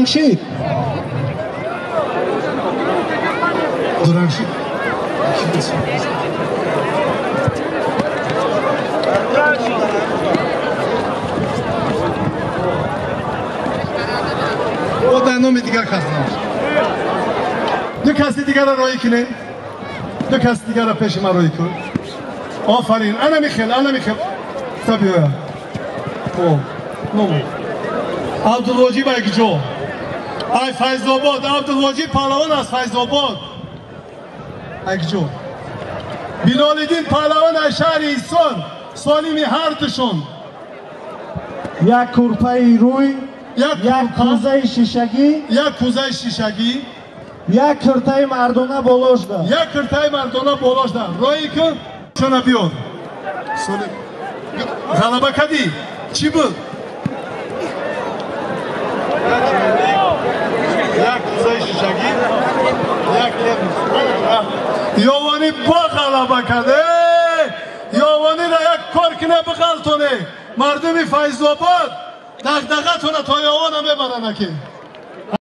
Дурангшид. Дурангшид. О дар номи дигар кас набошад. Ду каси дигарро роҳӣ кунем. Ду каси дигарро пеши ман роҳӣ кун. Офарин, ана михел, ана михел. Та биёя. О, номо. Абдулвоҷиб айкҷо. Ай Файзобод, Абдулвоҷиб паҳлавон аз Файзобод. Айкҷо. Билолиддин паҳлавон аз шаҳри Ҳисор, солими ҳардушон. Як курпаи рӯй, як кӯзаи шишагӣ, як кӯзаи шишагӣ, як куртаи мардона болошда, як куртаи мардона болошда. Роҳӣ кун, чона биёр. Солим. Ғалаба кардӣ? Чӣ буд? Як кӯзаи шишагӣ, як Ёвонӣ бо ғалаба кард. Ёвониро як кор кина биғалтоне. Мардуми Файзобод дағдағатона то Ёвона мебаранд аки.